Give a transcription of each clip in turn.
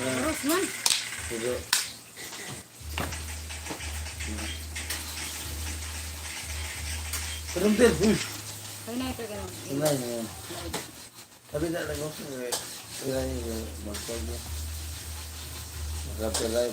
Oros man. Sige. Pero uy. Kaya na ito ganun. Wala na. Sabi na lang ako, wala niyo magpag niya. Makapilay,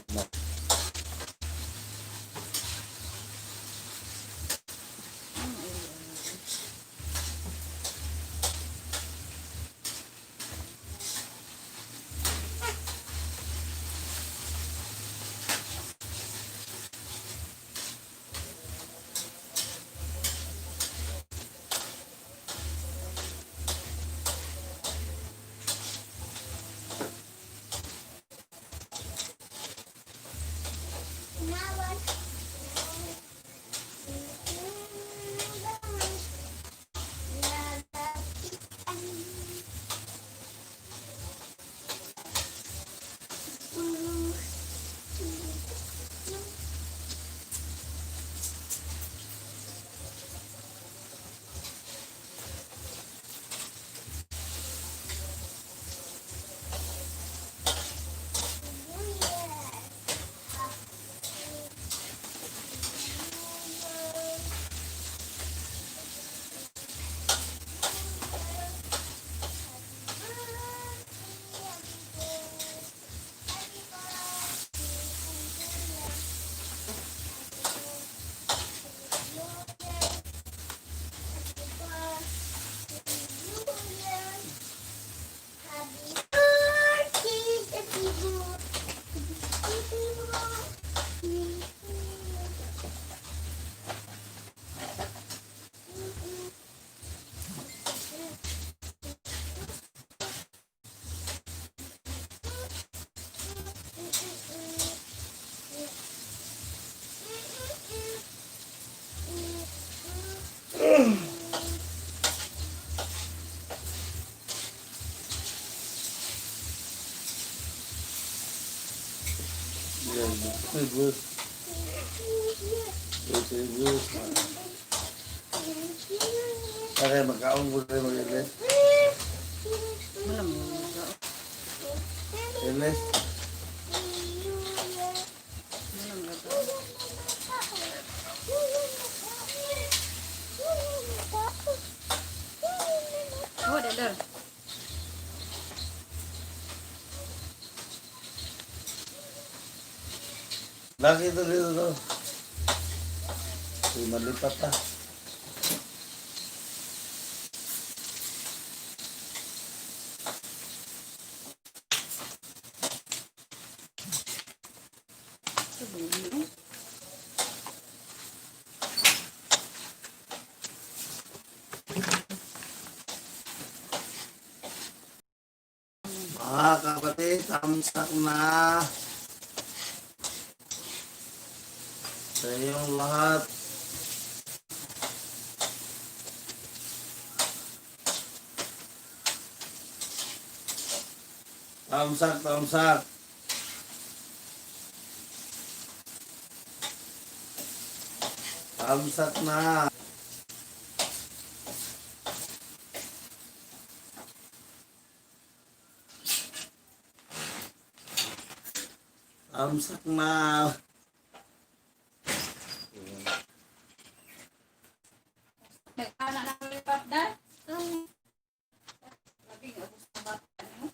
Bus. Bus, bus. Okay, magkaon ko rin mag-ilis. Wala mo. Ilis. Wala mo. Oh, dadar. Laki ito dito to. Uy, malipat pa. Ito, bungo. Mga kapatid, tamsak na. Sa iyong lahat. Tamsak, tamsak. Tamsak na. Tamsak na. Nagkana na lipat na. Sabi nga, ubos ang bata mo.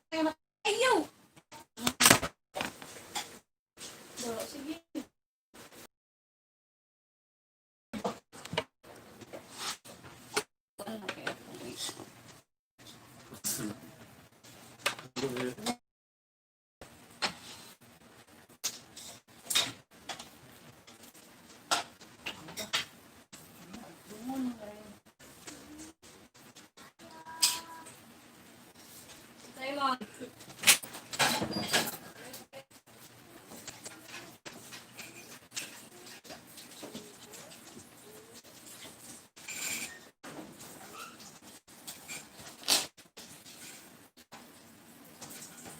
Kaya ayaw! Do, sige. Ano kaya kung Simon.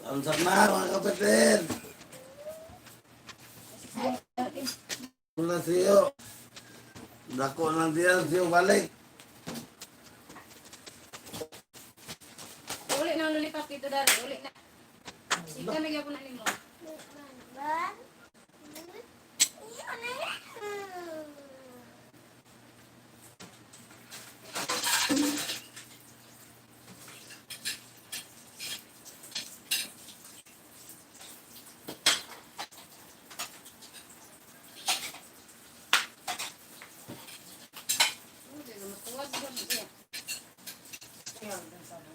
Tamsak na, mga kapatid. Mula siyo. Dako lang diyan siyo balik. Lollipop dito dari. Uli na. Ika na gyapon na nimo. Oh, di na matuwad ba siya? Kaya, ang sabi.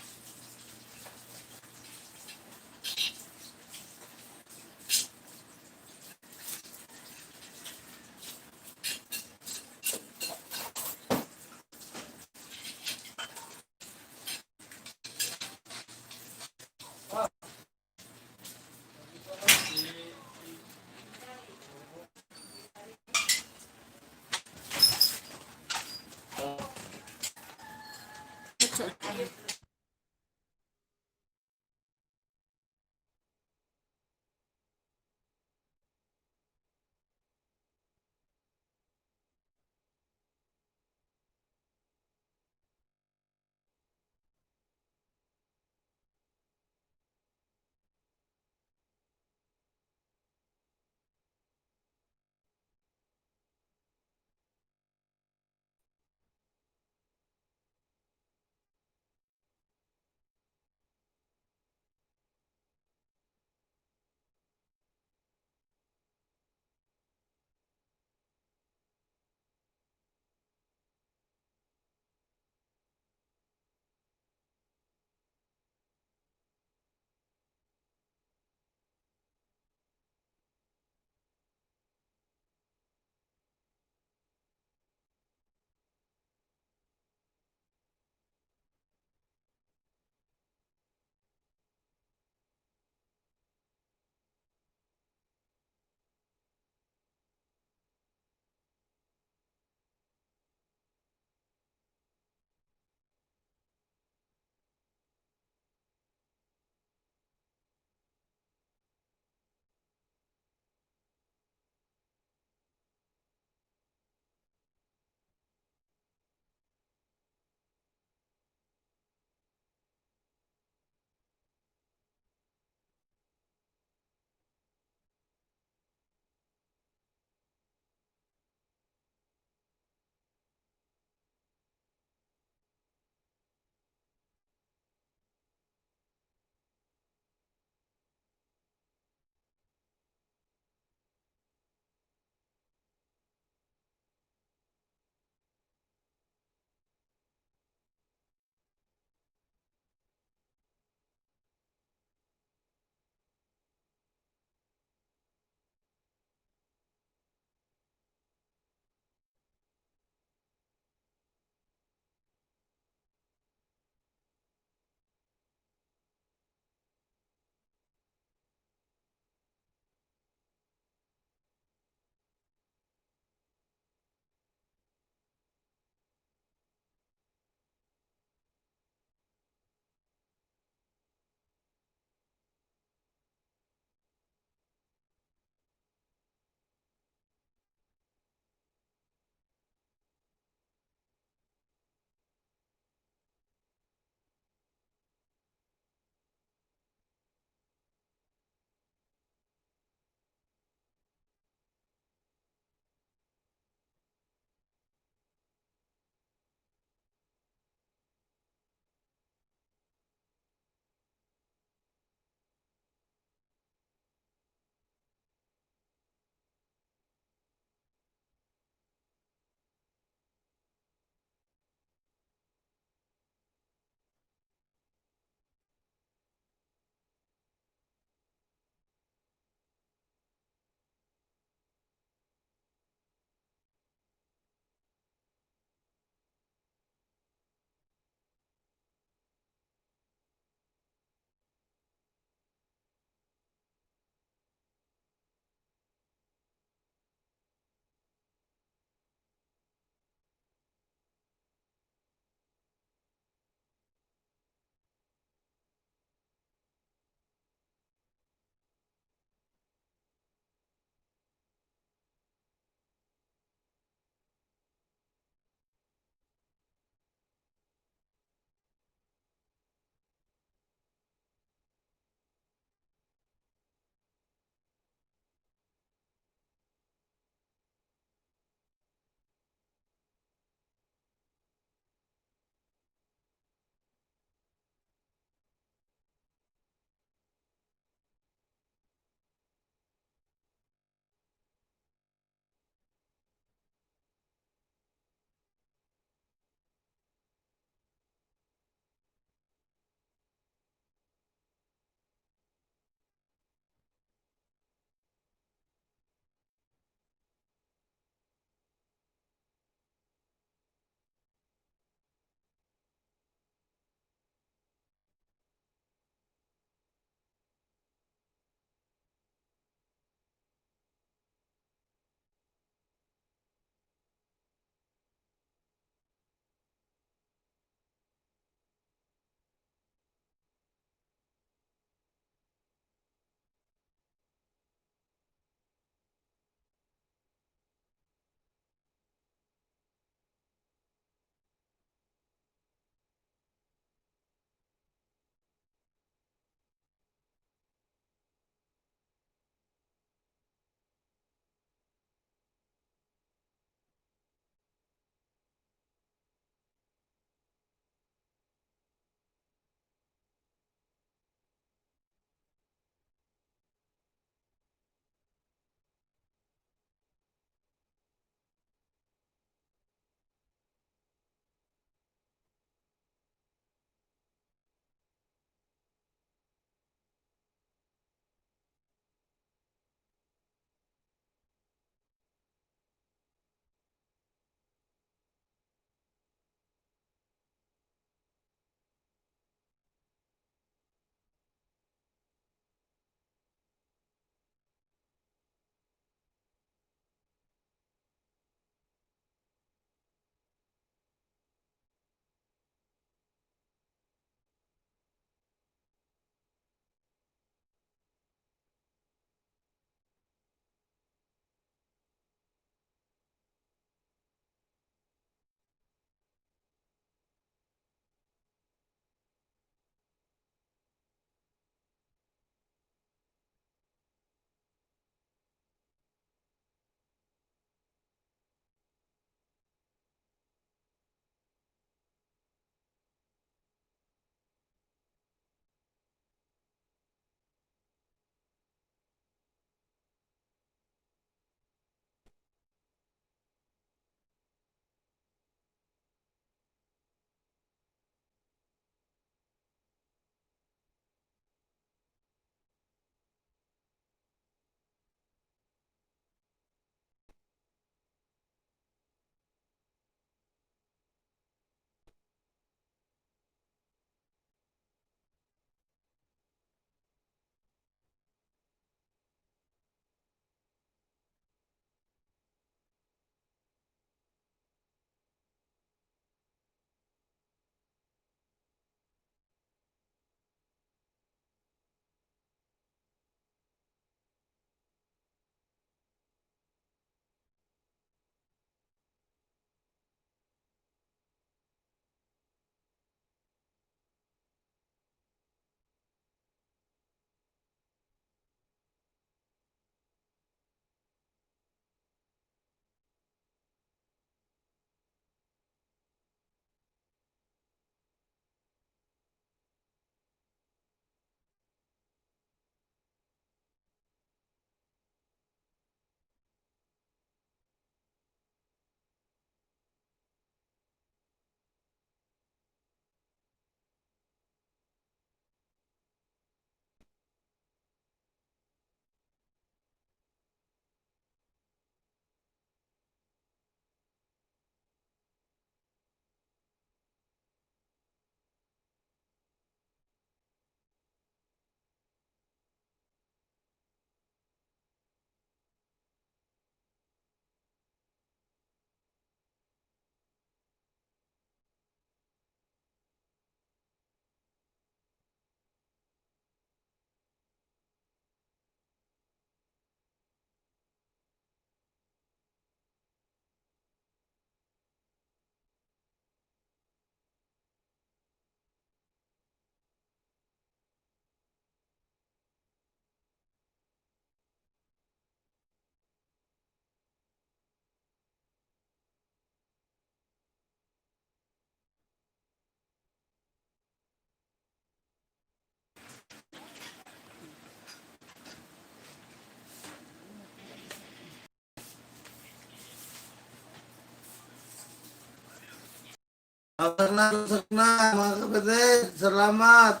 Tamsak na, tamsak na, mga kapatid. Salamat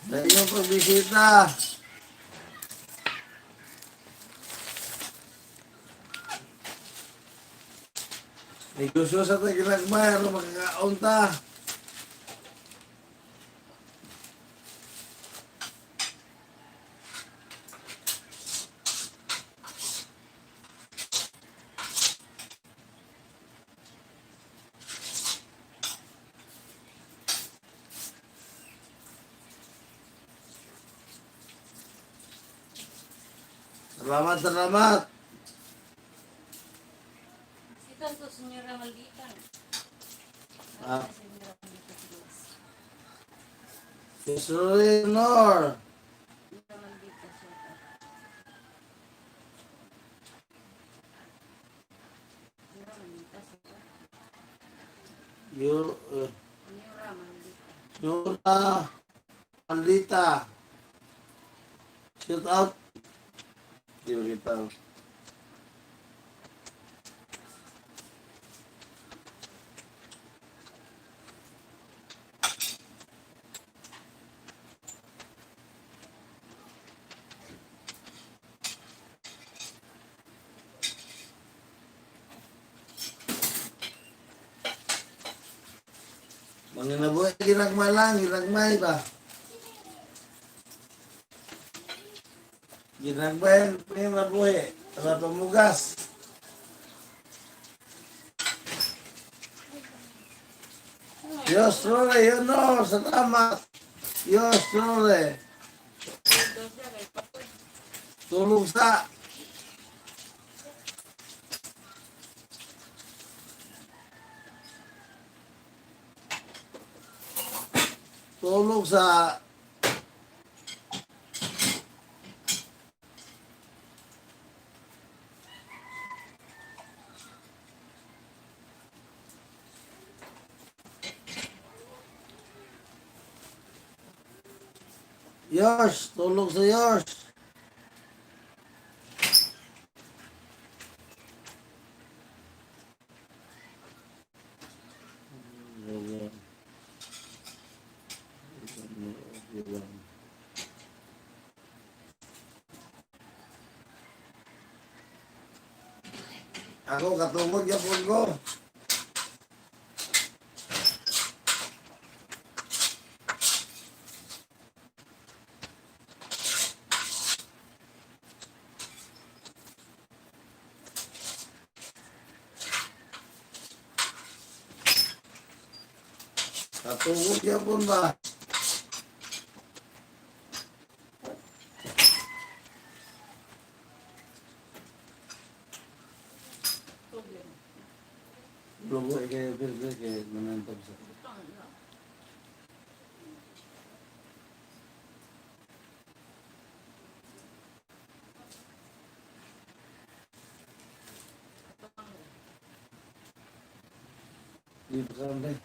sa inyong pagbisita. Negosyo sa tagilagmay, aron makakaunta. Salamat, salamat. Sita to, Senyora Maldita. Ah. Senyora Maldita Cruz. Si Leonor. Senyora Maldita, siya. Senyora Maldita, siya. You, Senyora Maldita. Yura Alita. Shout out. Di ba kita? Mga nabuhay, ginagmay lang, ginagmay ba? Ginagmay, ang nabuhay, para pamugas. Diyos Rore, yun no, salamat. Diyos Rore, Daw siya kay Papoy. tulong sa. Tulong sa. Yours, tulong sa yours. Ako katungod yapon ko. Katungod yapon ba? Problem. Lugo kay kay kay manantog sa. Butang, no? Dito ka rin.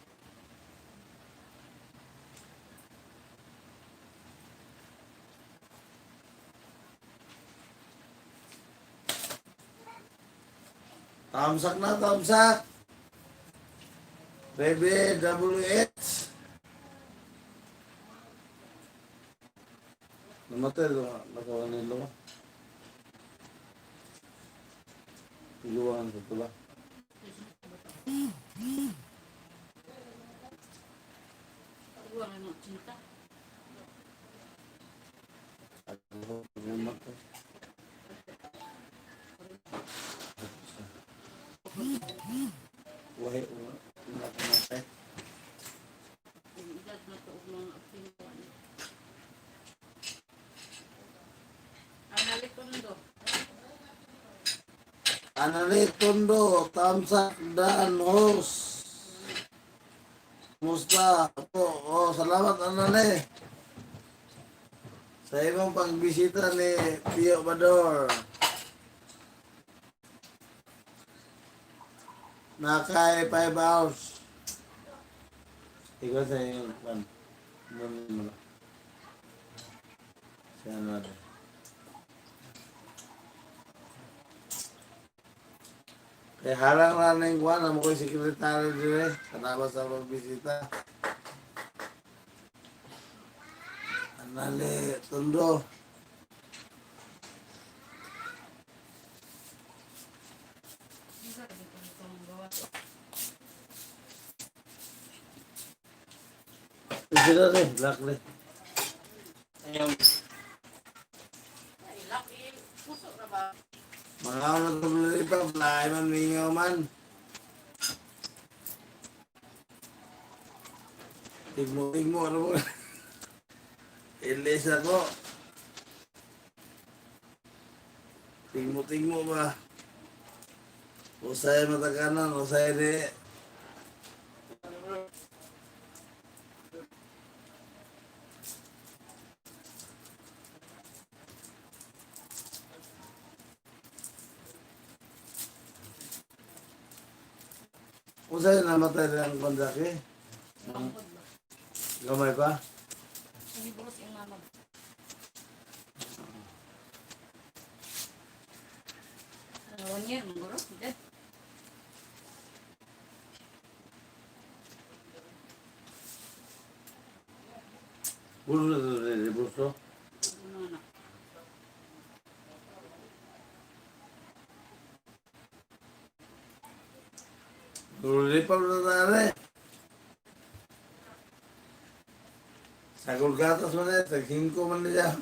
Tamsak na, tamsak. Baby, WH. Namatay, nakawa nilo. Iwan sa tula. Pagwa nga ng cinta. Ako, namatay. Wahi, wala namatay. Ang edad na to og mga opinion. Analitondo. Analitondo, Tamsak Dan Hos. Kumusta po? Oh, salamat Anale. Sa imong pagbisita ni Pio Bador. Nakay 5 hours. Ikaw sa iyong pan. Muna mo. Siya natin. Kay harang na ning kuan amo ko'y sekretary dire. Salamat sa pagbisita. Anale, Tondo. Isa dito ito ang gawa. Sila rin, black rin. Ayun. Ay, laki. Puso na ba? Mga ano itong pa, fly man, mingaw man. Tigmo, tigmo, ano mo? Ilis ako. Tigmo, tigmo ba? Usay matakanan, usay di. Usay namatay na ang kondake. Pangkod ba? Gamay pa? Sinibulos yung mama ba? Ano, 1 year, maguro? Hindi. Puro na ito, buso. Ano na? Lulipap na tare. Sa Golgatas man eh, sa 5 man niya.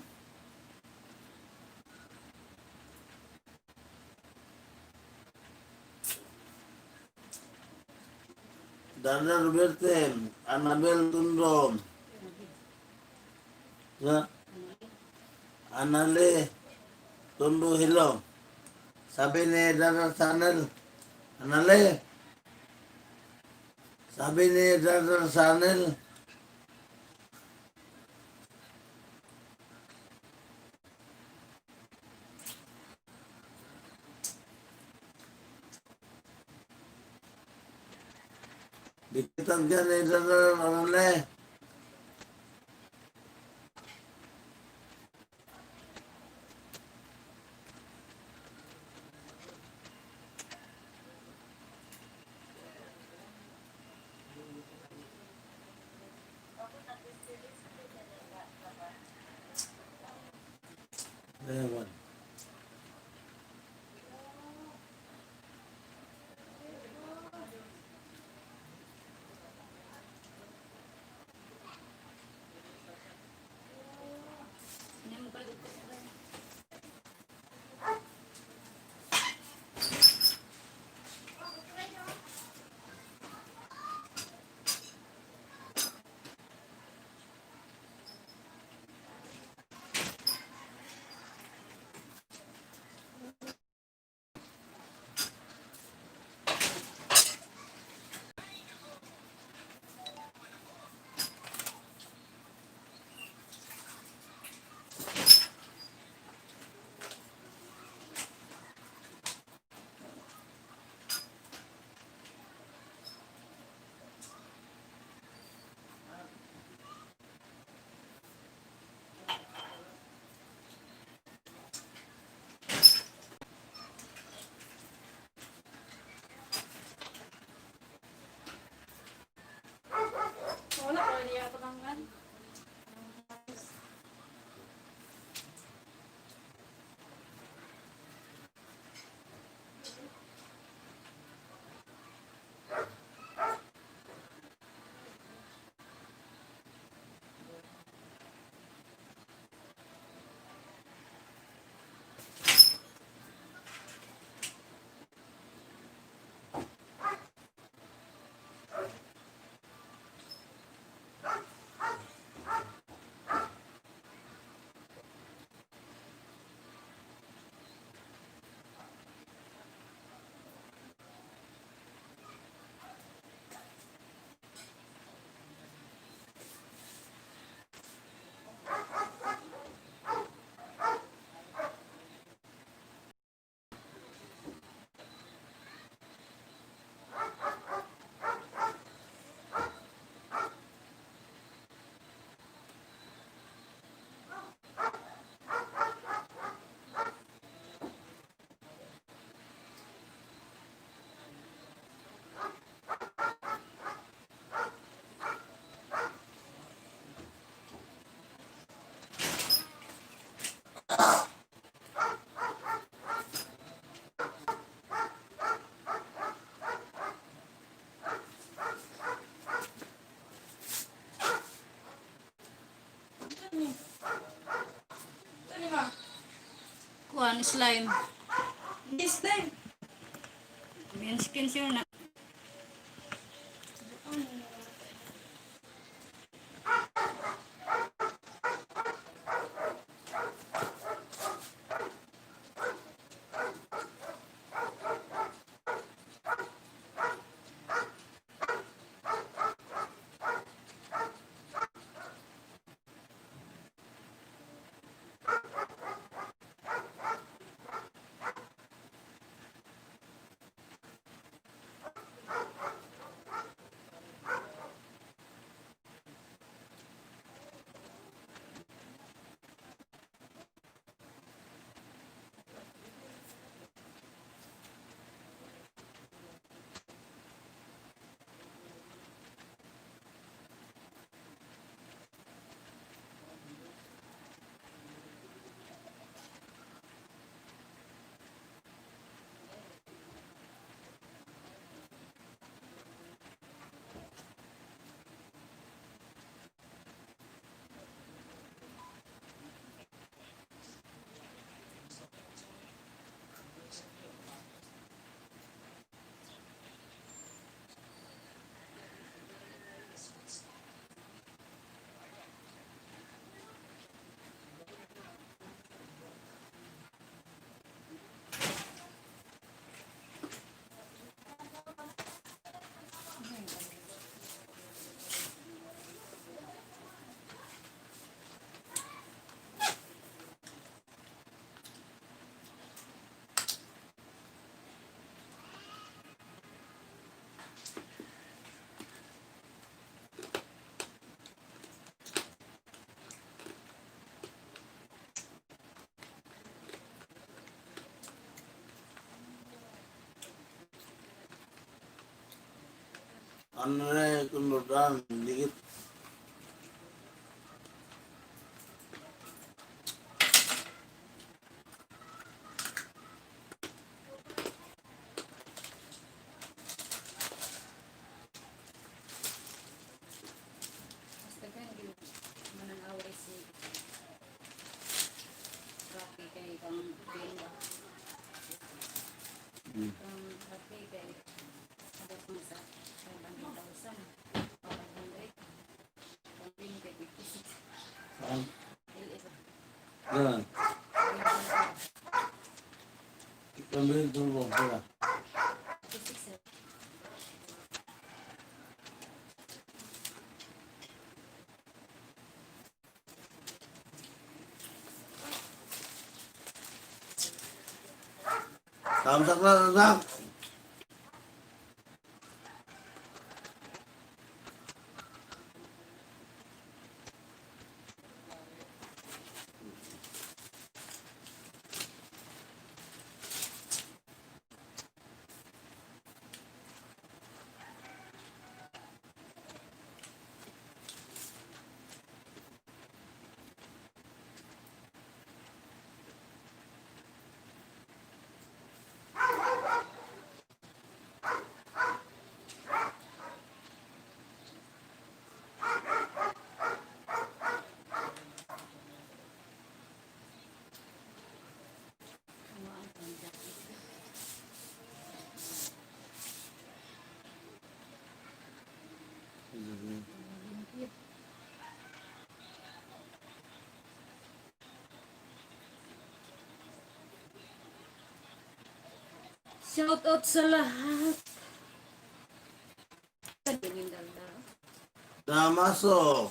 Dada Ruberte, Anabel Tundo, na Anale Tundo Hilo. Sabi ni Dada Sanel, Anale, sabi ni Dada Sanel, Dikitan ka ni Dada Anale. Ewan. Hindi mo pala dito sa kanya. Wala, wala yata kang gan. Kanang slime. This time. Main skin siya na. Ano na kundutan, dikit. Basta ganun, manang-away si Rocky kay kang Ben ba? Kang Rocky kay abot mo sa 500,000. 500. Kang Ben kay 56. Saan? LS. Ganun. Pambili tulong sila. 56 eh. Tamsak na, tamsak. Ano ang kang jacket? Shout out sa lahat. Ganyan daldal. Damaso.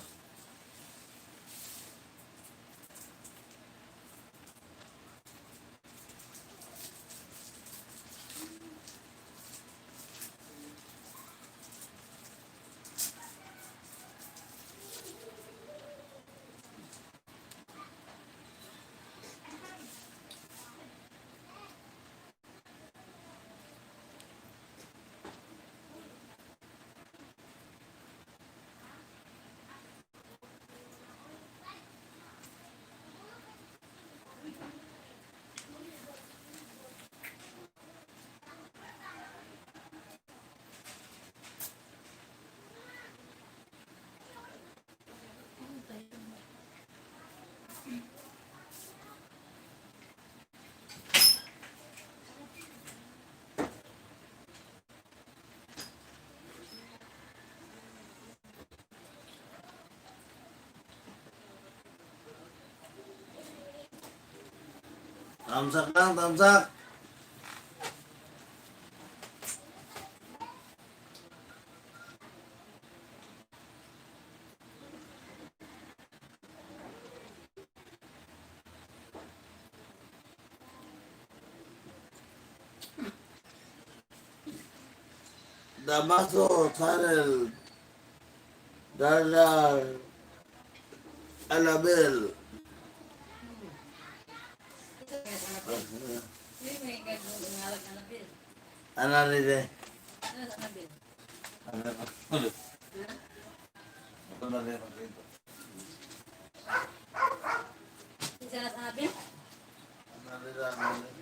Tamsak lang, tamsak. Damaso Channel, Dada Alabel. Uy, may gagawin ng alag Annabel. Ano rin eh? Ano sa Annabel? Ano Ha? Ito na rin ang kwento. Isa na sa Annabel? Ano rin, ano rin.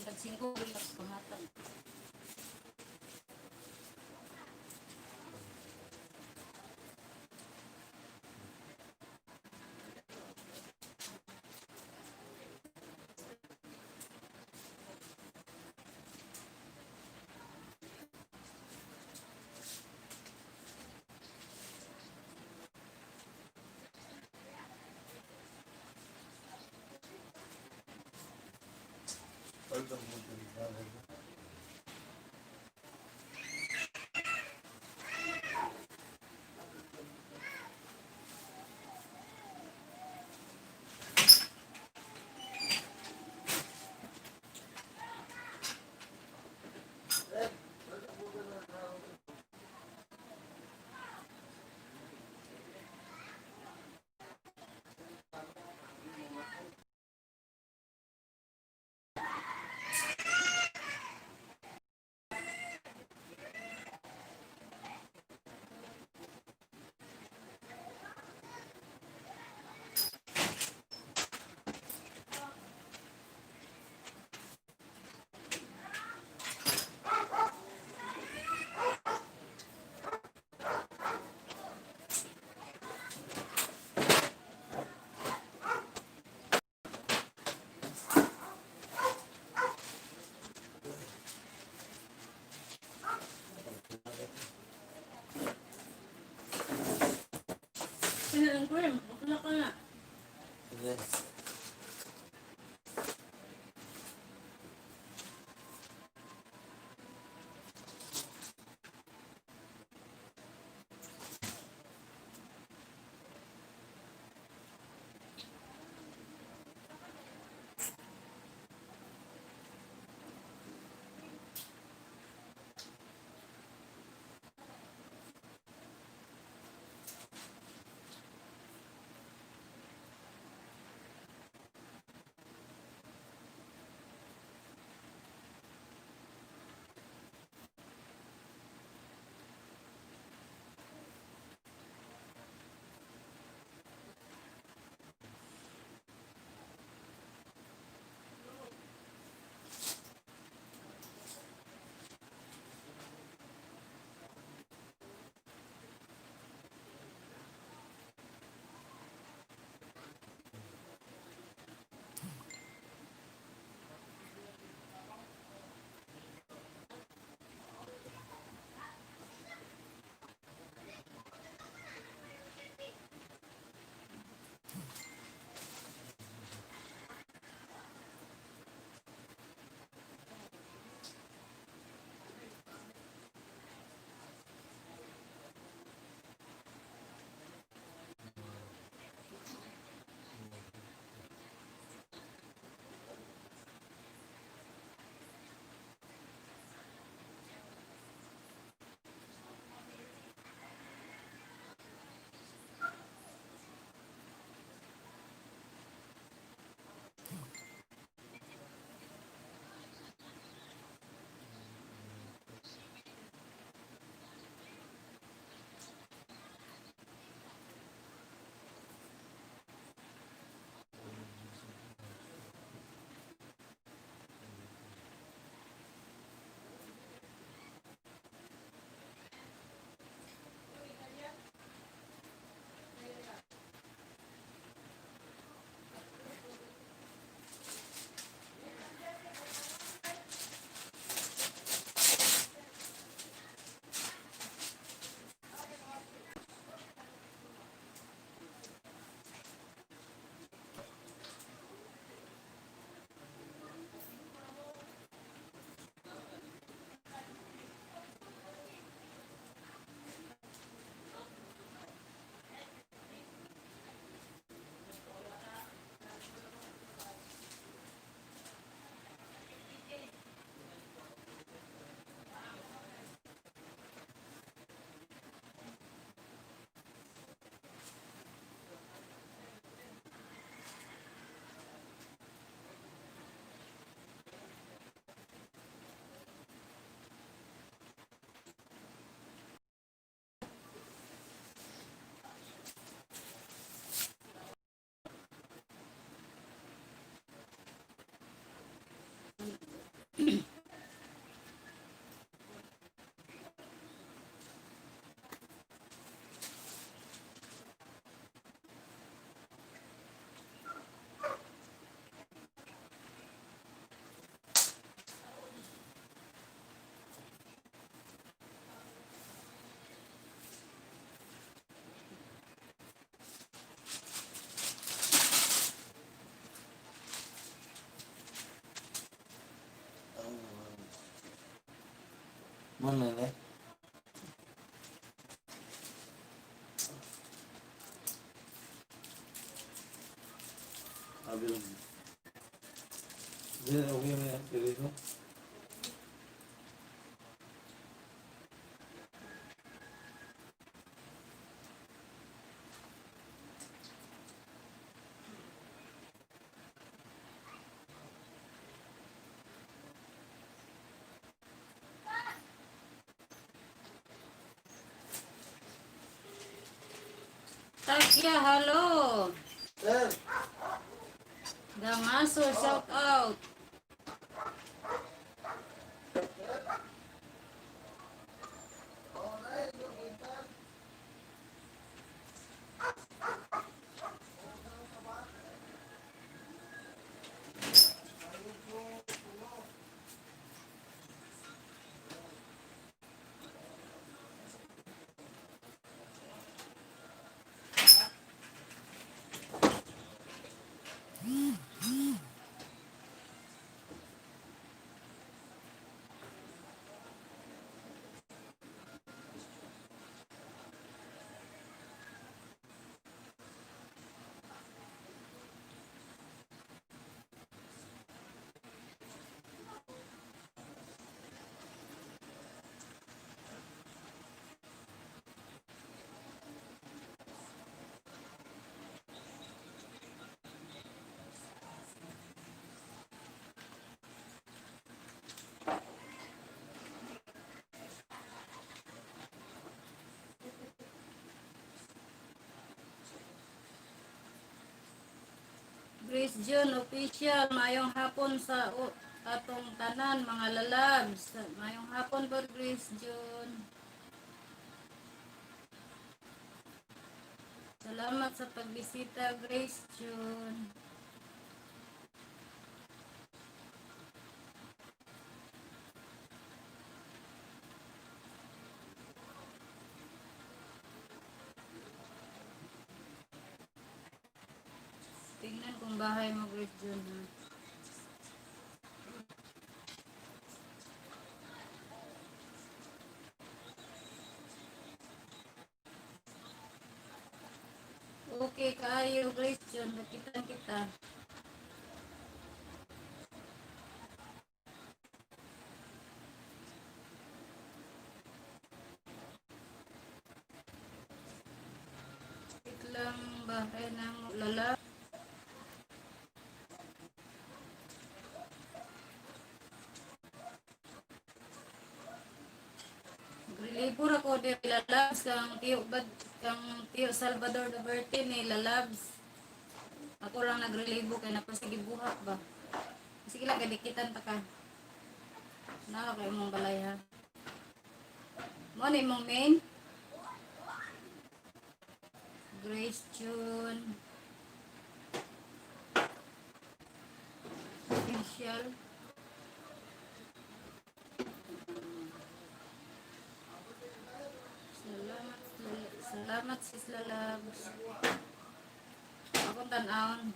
Tag 5 ulit pangatag. Ano ang cream? Bakla ka na. Yes. Mana na? Abi lang. Hindi, okay na yan. Pili ko. Takya, hello. Sir! Damaso, shout out. Grace June Official, mayong hapon sa atong tanan mga lalabs. Mayong hapon po, Grace June. Salamat sa pagbisita, Grace June. Tingnan kung bahay mo, Grace June, ha? Okay, kaayo, Grace June. Nakitan kita. Lang bahay ng lala. Relibor ako di lalabs kang Tiyo Bad kang Tiyo Salvador Duberte ni lalabs. Ako lang nagrelibo kay napasige buhat ba. Sige lang gadikitan ta ka. Na kay imong balay ha. Mo ni imong main. Grace June. Official. Salamat, salamat sis lalabs. Akong tan-awon.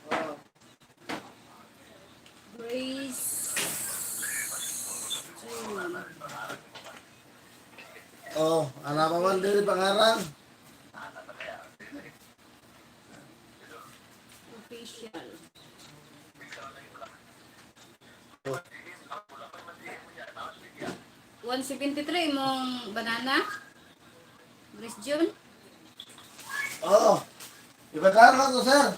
Oh, Grace June. oh, ana pa man diri pangarang. Official. Oh, 173 mong banana? Grace June? Oh. Ibadaan to, sir.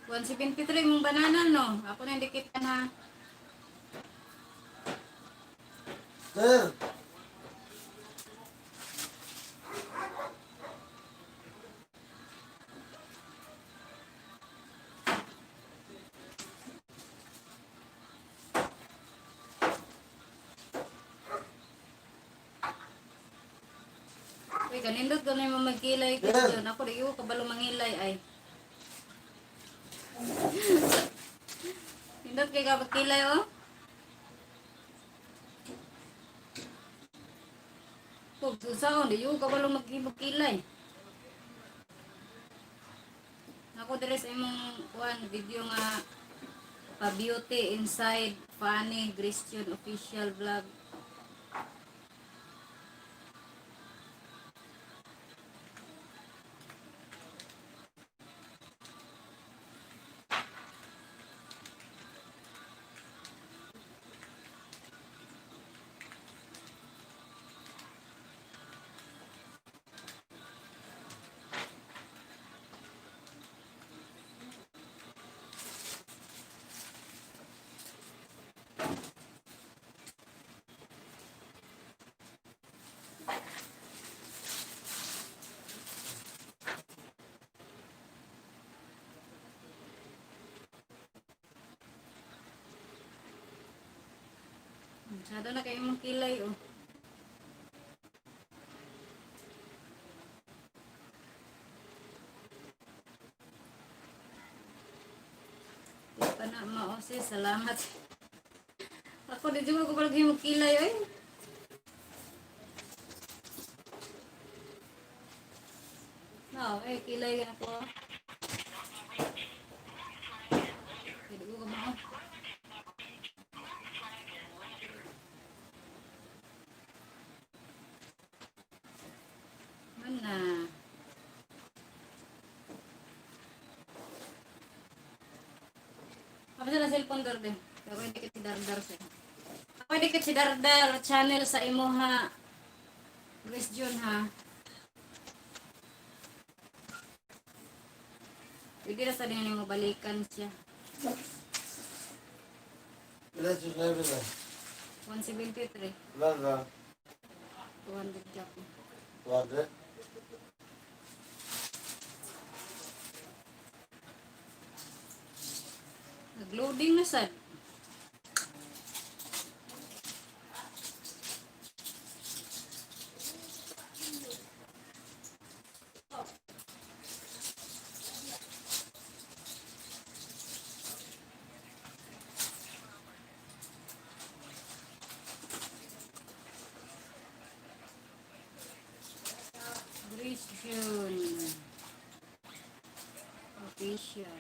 173 mong banana, no? Ako na hindi kita na. Sir. Uy, kanindot ko na yung magkilay, Grace Yeah. June. Ako, di ko kabalo mangilay, ay. Nindot kay ka magkilay, oh. Pag susaon, di ko kabalo magkilay. Ako dire sa imong kuan video nga pa beauty inside funny Christian official vlog. Masyado na kayo mong kilay, oh. Di pa na maose, salamat. Ako, di juga ko palagi mong kilay, oy. No, eh, kilay ako. Hindi ko kamao. Mana? Apa sila cellphone dorde? Ako hindi si Dardar sa. Ako hindi si Dardar channel sa imuha. Grace June ha. Pwede ra sa din mo balikan siya. Pila subscriber na? 173. Wala na. 200 japon. 200? Nag-loading na sad. Christian. Official.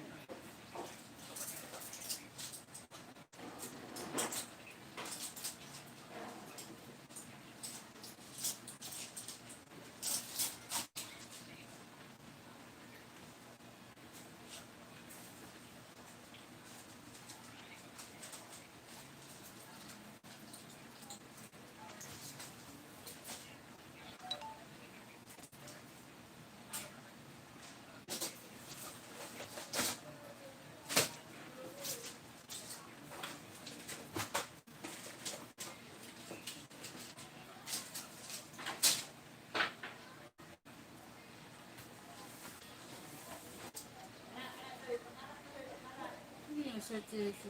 Ano yung search ko?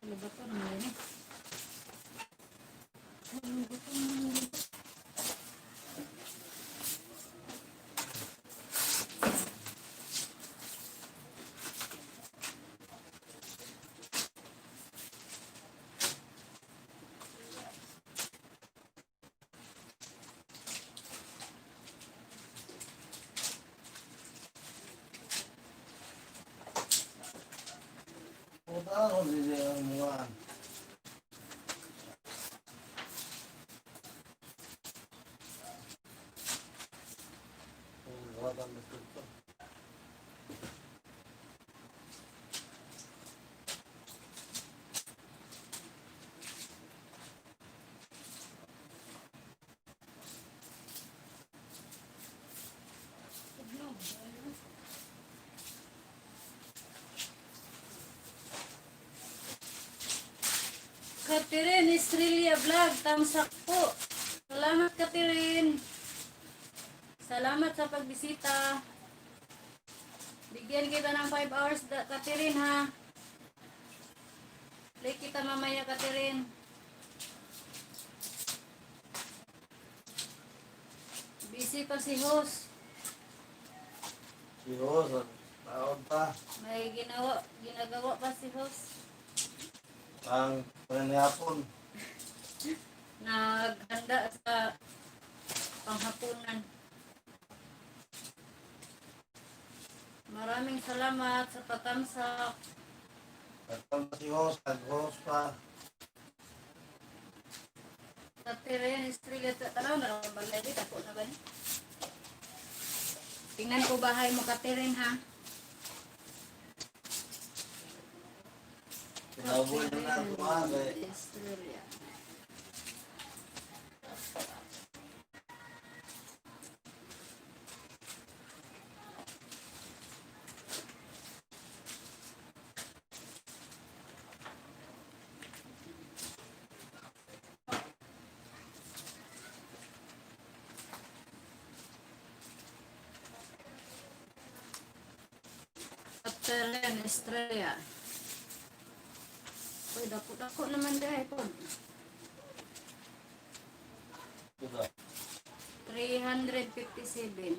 Ano ba ito? Ano yun eh? Ano ba ito? Ano ba ito? Puta ako, hindi ang mga. Catherine is Estrella Vlog, tamsak po. Salamat, Catherine. Salamat sa pagbisita. Bigyan kita ng 5 hours, Catherine, ha? Play kita mamaya, Catherine. Busy pa si host. Si Host, taon pa. May ginagawa pa si host. Ang panihapon. Naghanda sa panghapunan. Maraming salamat sa patamsak. Nagtama si Host, nag-host pa. Catherine Estrella, tanaw na lang ang balay dito. Ako na ba ni? Tingnan ko bahay mo, Catherine, ha? Tinaboy na na ako ha. Estrella. Catherine Estrella. Uy, dako-dako naman dahil po. Diba? 357.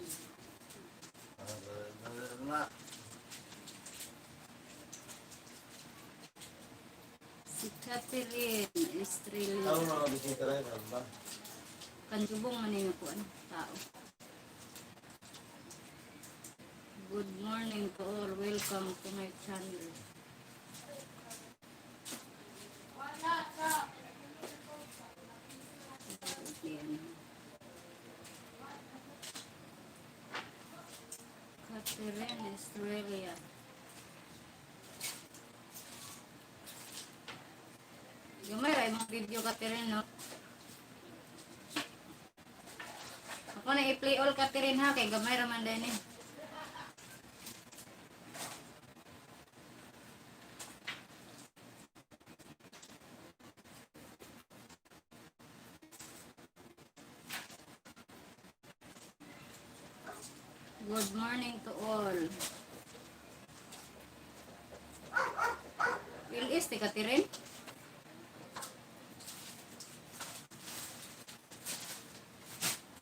Na. Si Catherine Estrella. Ano mga bisita rin, ano ba? Kanjubong man yung kuan tao. Good morning to all. Welcome to my channel. Ayan. Catherine Estrella. Gamay ra imong video, Catherine, no? Ako na i-play all, Catherine, ha, kay gamay ra man din eh. Good morning to all. LS ti Catherine?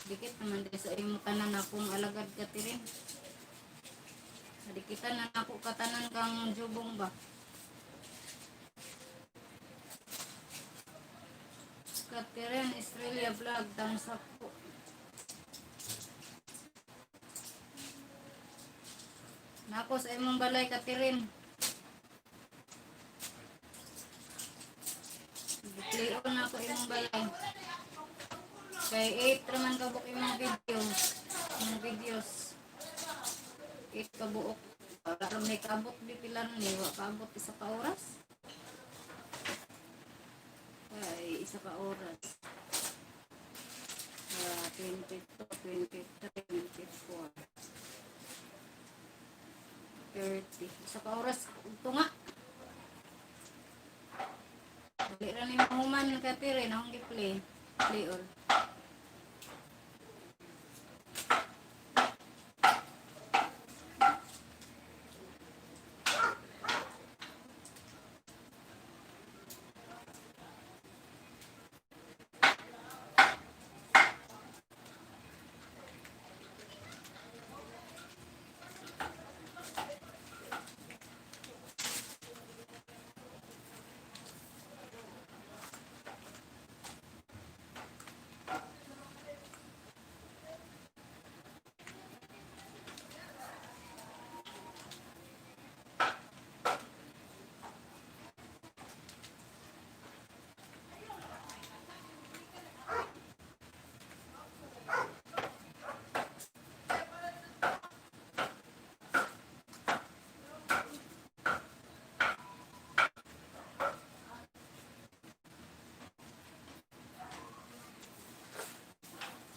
Dikit naman di sa imo tanan akong alagad, Catherine. Dikitan na nako katanan kang jubong ba. Catherine Estrella Vlog, thumbs up po. Nako sa imong balay, Catherine. Play on ako imong balay. Kay 8 raman ka buok imong video. Imong videos. 8 ka buok. Wala ra may kaabot di pila ni wa kaabot isa ka oras. Kay isa ka oras. Ah, 22, 23, 24. 30. Isa ka oras tunga. Dali ra ni mahuman, Catherine, akong gi-play. Play all.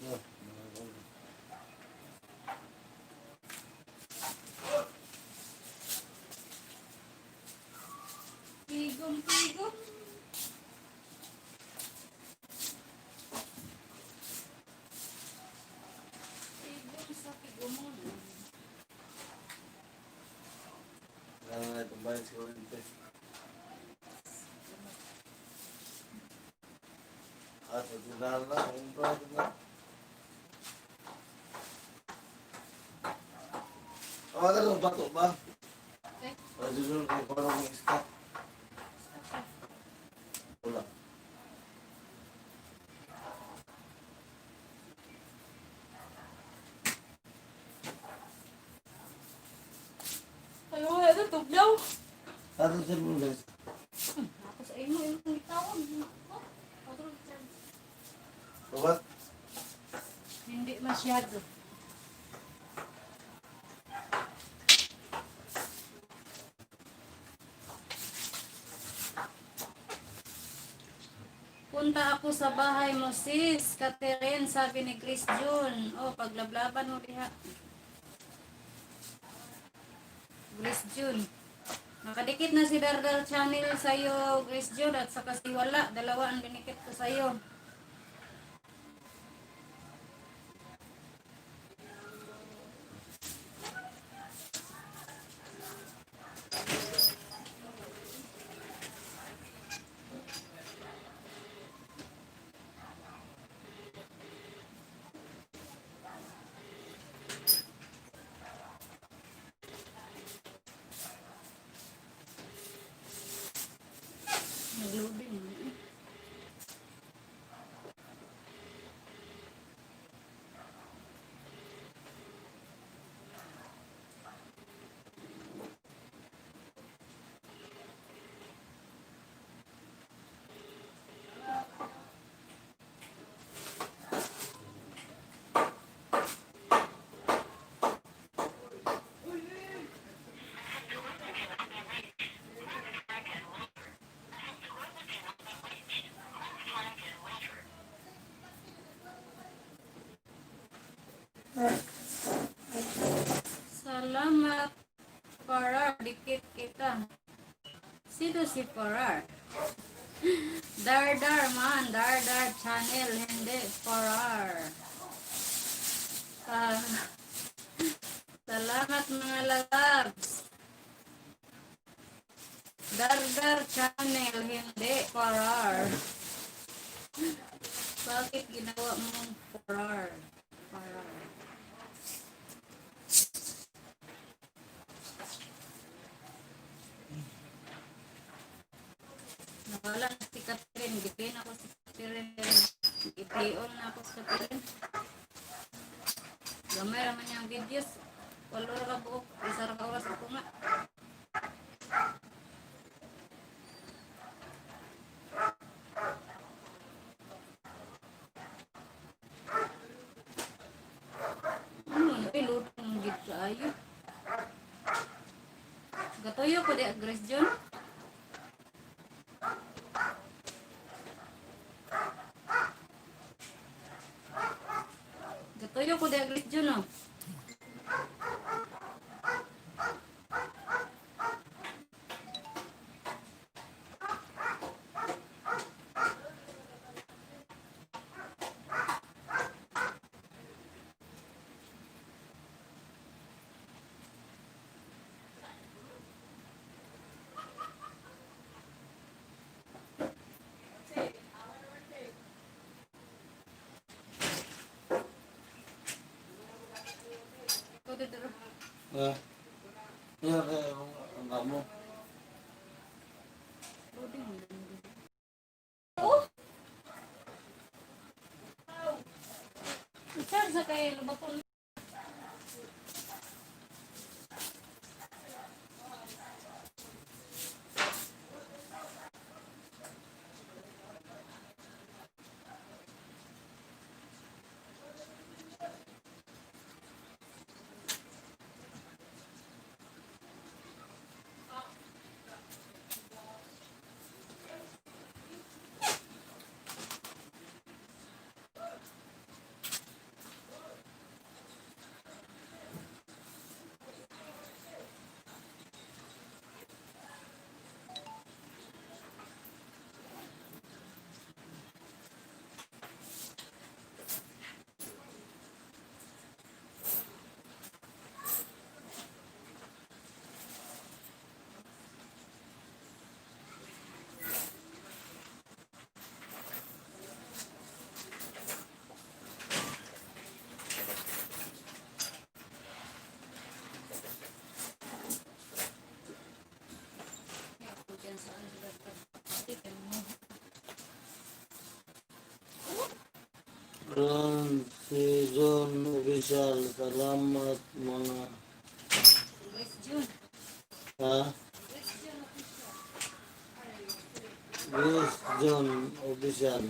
Yeah. Tigom, tigom. Na itong bayad sa kuryente. At sa tindahan na, kumpra na. Tawagan mo bato ba? Eh? O, susunod kung paano kong stock. Wala. Ayaw, wala na, tugyaw. Ano sa mo guys? Ako sa imo, imong gitawag. Oh, otro charge. What? Hindi masyado. Punta ako sa bahay mo, sis. Catherine, sabi ni Chris June. Oh, paglablaban mo diha. Grace June. Nakadikit na si Dardar Channel sa'yo, Grace June, at saka si Wala. Dalawa ang dinikit ko sa'yo. Nag-loading. Eh. Salamat, Parar. Dikit kita. Sino si Parar? Dardar man, Dardar Channel, hindi Parar. Ah, salamat mga lalabs. Dardar Channel, hindi Parar. Bakit ginawa mong Parar? Parar. Nawala na si Catherine. Gipin ako si Catherine. I-play on na ako si Catherine. Gamay raman niyang videos. Walo ra ka buok. Isa ra ka oras ako nga. Ano na, eh, lutong gid kaayo. Gatuyo ko di, Grace John. Gatuyo ko di, Grace John, oh. Ikaw dito. Ah. Yan, kaya ang damo. Loading mo lang. Oh! Sir, sa kay lubakon. Ron si John Official. Salamat mga Grace June. ha? Grace June Official. Grace John Official.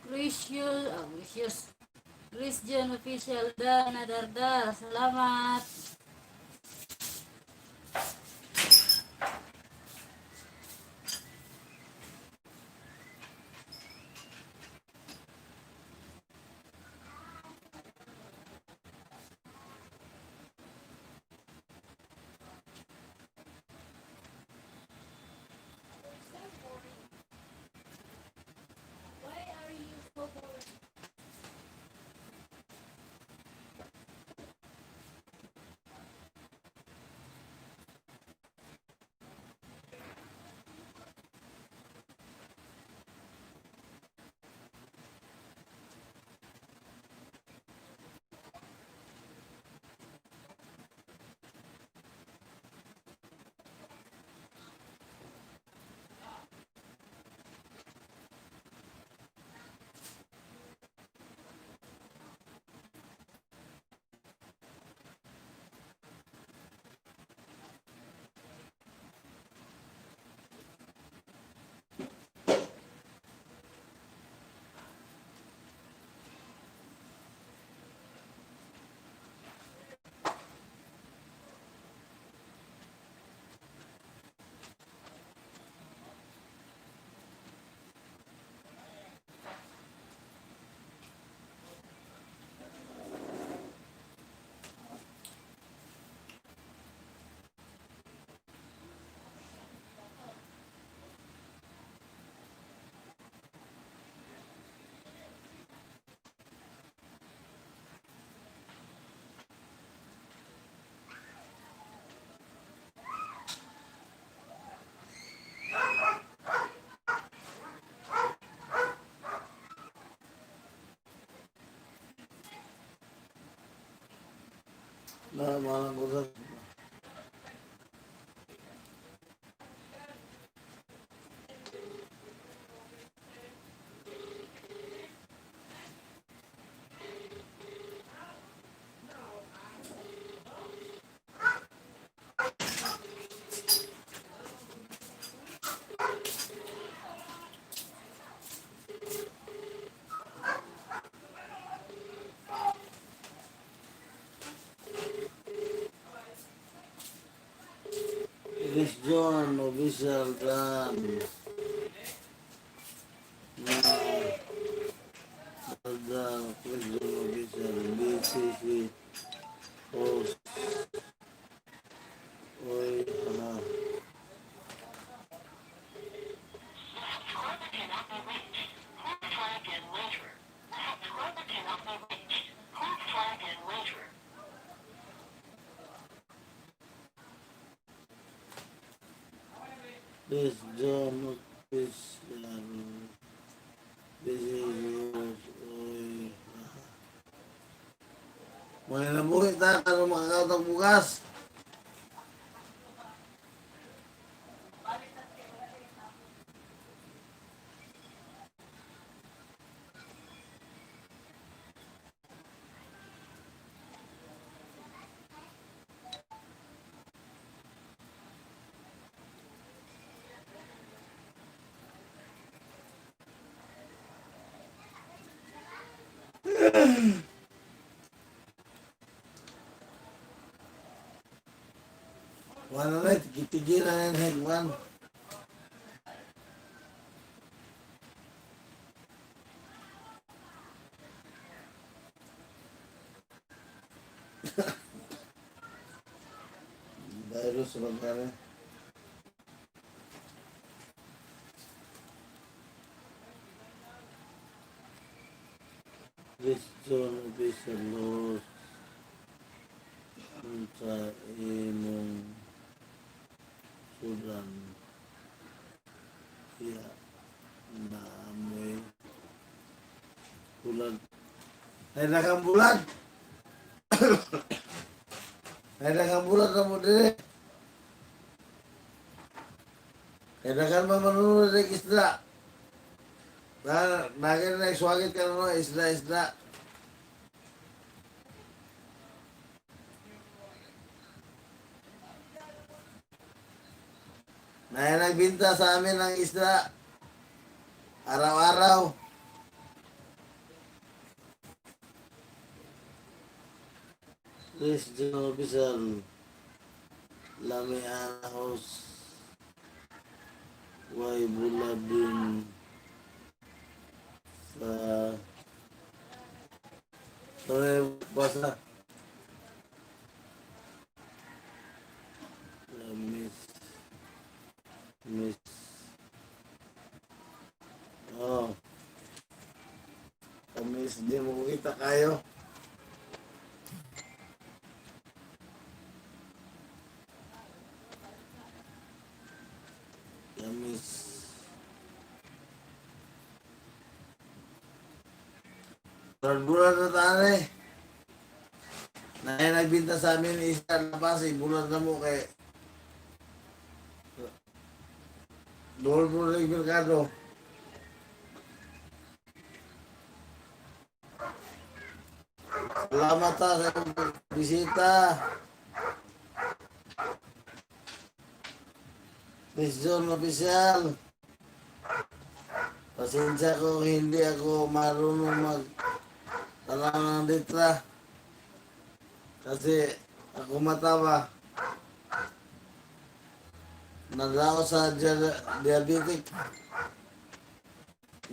Gracious, oh, gracious. Grace June Official, Dana Dardar. Salamat. So boring. Why are you so boring? Na, malang ko sa. Chris John, official Dan. Na, the Chris John official, BCC, host. Oy, ha. Subscriber cannot be reached. Please try again later. Subscriber cannot be reached. Please try again later. Chris John official, BCC host. Oy, ha. Mga nabuhi ta, karon makakautang bugas. Wala na, tigilan na yung one. Virus magkano? Christian Official sa imong sudan iya na amoy bulag ay nakang bulag ay nakang bulag na mo dire kay dakan man manunod ng isda na nagin na iswagit ka na isda isda. Na nagbinta sa amin ng isda. Araw-araw. Chris John Official. Lamian House. Way Bulabin. Sa... Sorry, basa. Miss. Miss. Oh. Kamis, di mo kita kayo. Kamis. Bulan na tayo eh. Nay nagbinta sa amin isa labas eh, bulan na mo kay Doon po na yung merkado. Salamat ha sa iyong bisita. Miss John Official. Pasensya kung hindi ako marunong mag tanaw ng letra. Kasi ako matawa. Nadao sa diabetic.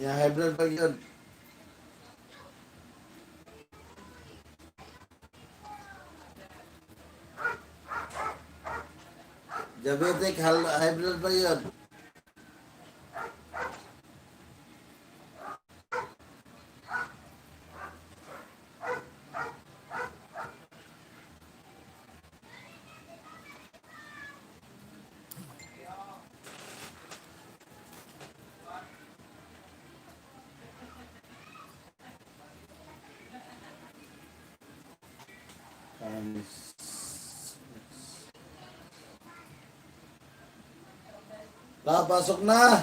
Yung high blood pa yun. Diabetic, high blood pa yun. Times. Papasok na!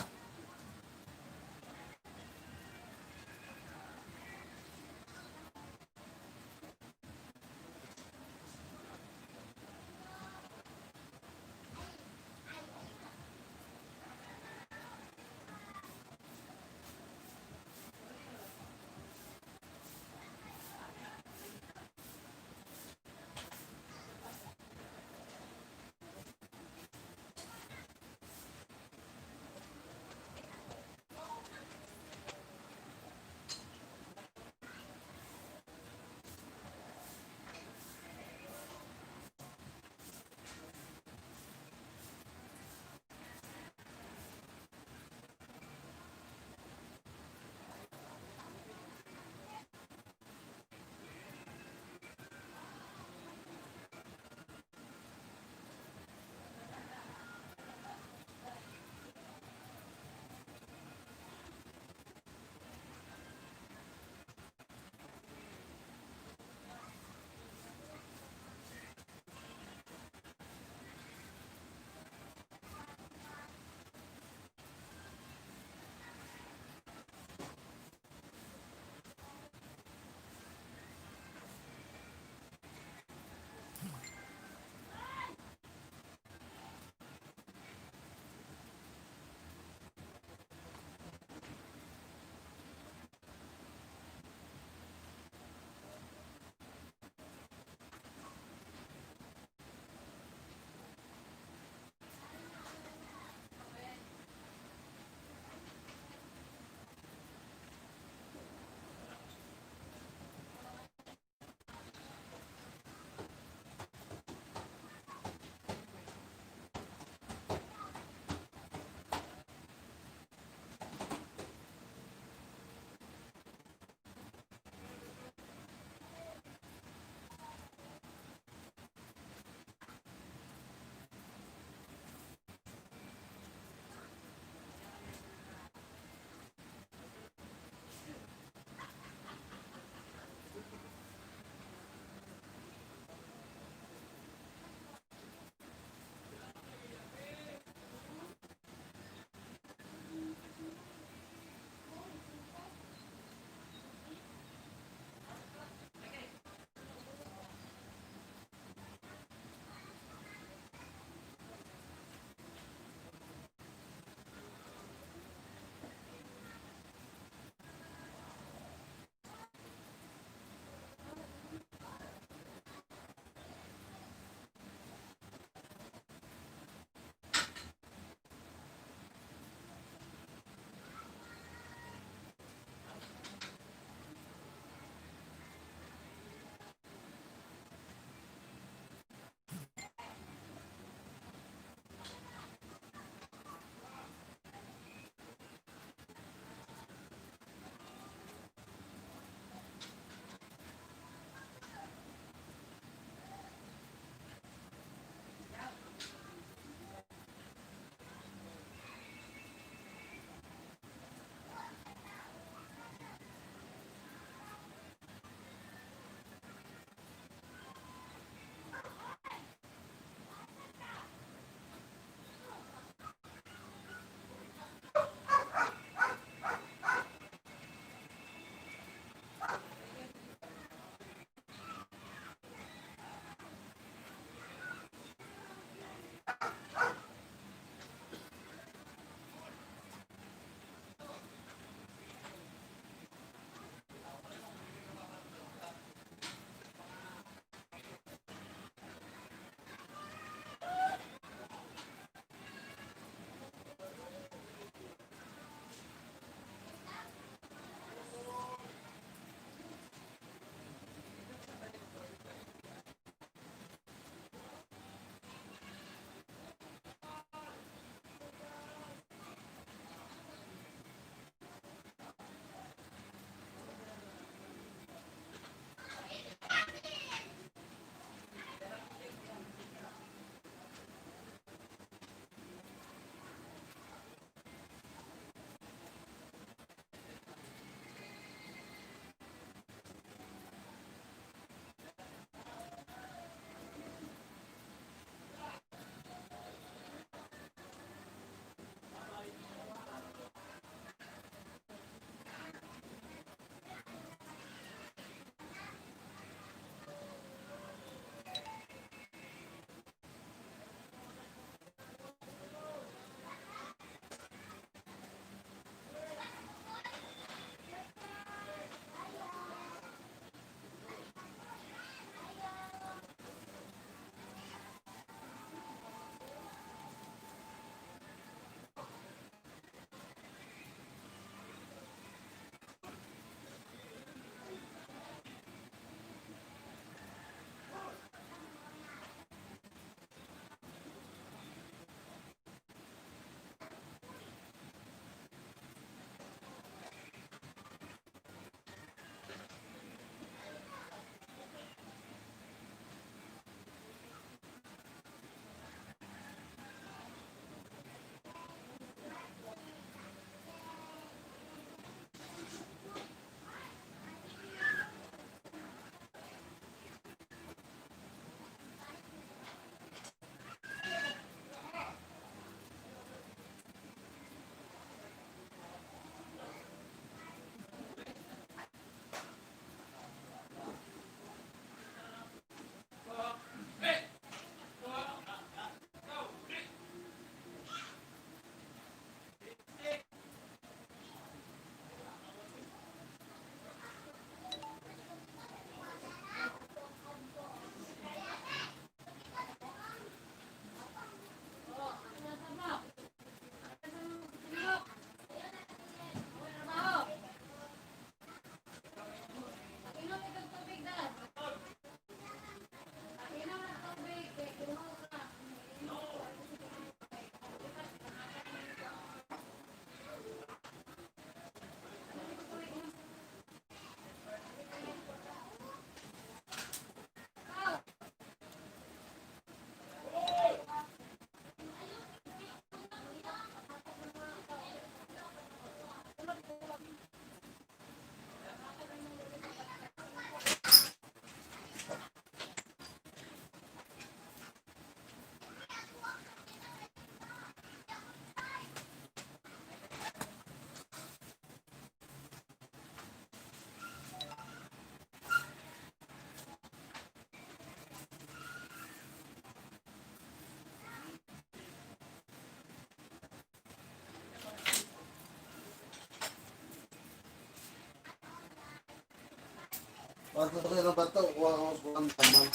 Bato ko ng bato, kuha ko sa kuwan taman.